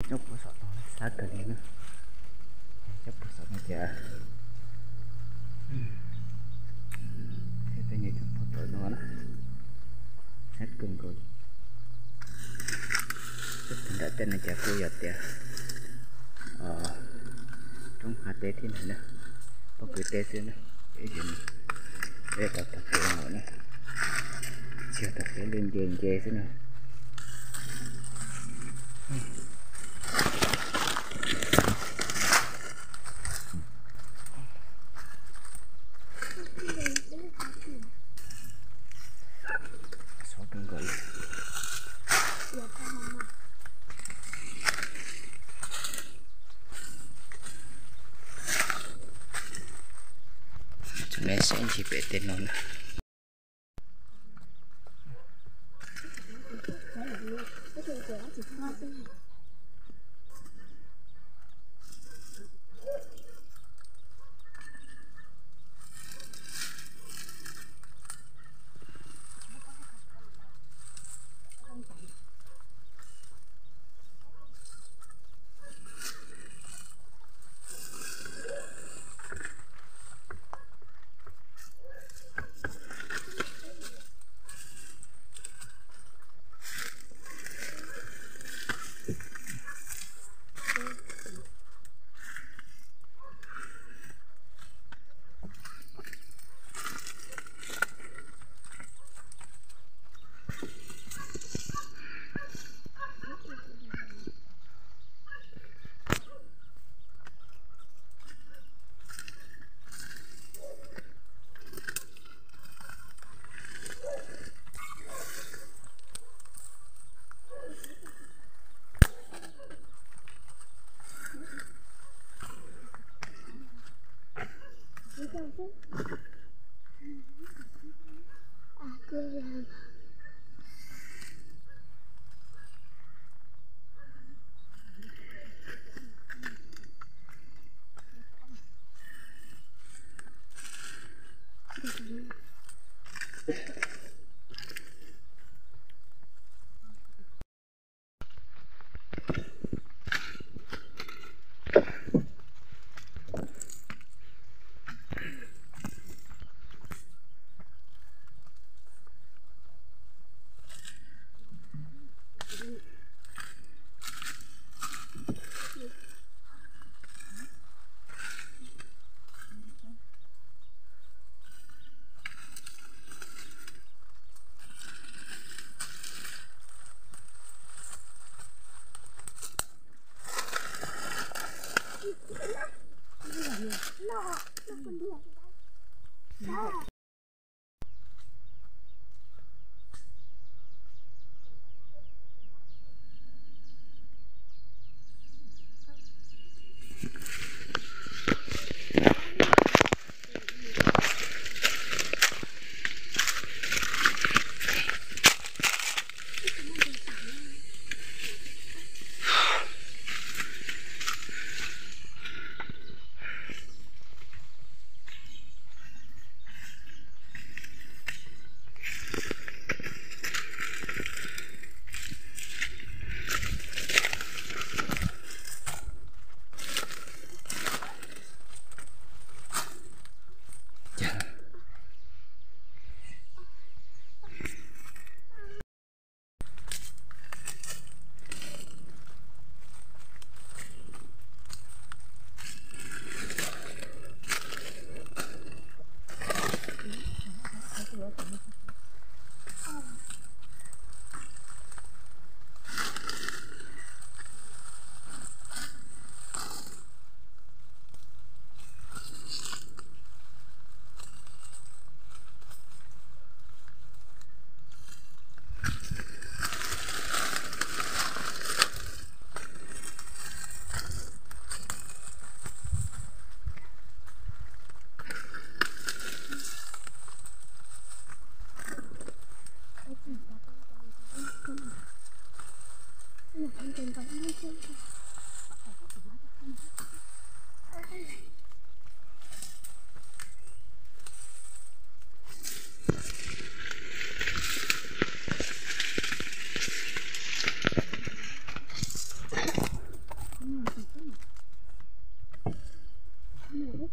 Coob puag saum no, sab kawg li na. Coob puag saum no ces, tej nyuag coob puag tom no na, sab kawg nkaus li. Nram tej no ces kuj yog tias roob hav teb thiab ntag na, pob kws teb xwb na. Ib tug tau tag kev no na, tsis yog tag kev li, nce nce xwb na. Sov kawg nkaus li. Tseem saib ntsis pem tej no na.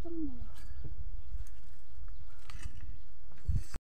Ub,